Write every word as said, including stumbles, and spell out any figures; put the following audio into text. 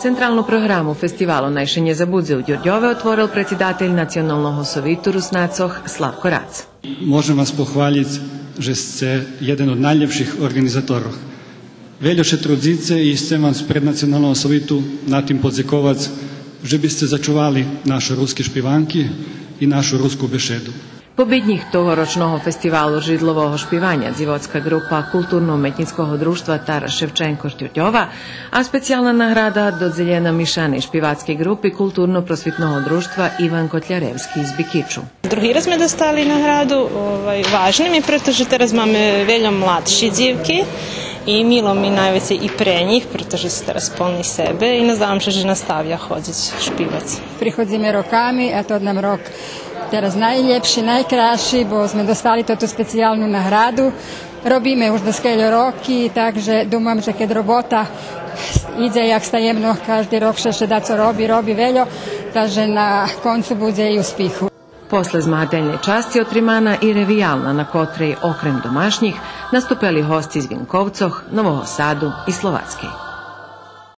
Централну програму фестивалу Най ше нє забудзе у Дюрдьове отворел предсидатель Националного совиту Руснацох Славко Рац. Можем вас похвалїц же сце єден од найлєпших орґанизаторох. Вельо ше трудзице и сцем вам спред Националного совиту на тим подзековац же би сце зачували нашо руски шпиванки и нашу руску бешеду. Побиднїк тогорочного фестивалу жридлового шпиваня, дзивоцка ґрупа Културно-уметнїцкого дружтва Тарас Шевченко з Дюрдьова, а специялна награда додзелєна мишаней шпивацкей ґрупи Културно-просвитного дружтва Иван Котляревски з Бикичу. Други раз зме достали награду, овай, важни ми, прето же тераз маме вельо младши дзивки и мило ми найвецей и пре нїх, прето же су тераз полни себе и наздавам ше же наставя ходзиц шпивац. Приходзиме роками, а тот нам рок тераз найлєпши, найкрасши, бо зме достали тоту специялну награду. Робиме уж доскельо роки, так же думам же кед робота идзе як стаємно, кажди рок ше, ше дацо роби, роби вельо, так же на концу будзе и успиху. После змагательней часци отримана и ревиялна, на котрей, окрем домашнїх, наступели госци з Винковцох, Нового Саду и Словацкей.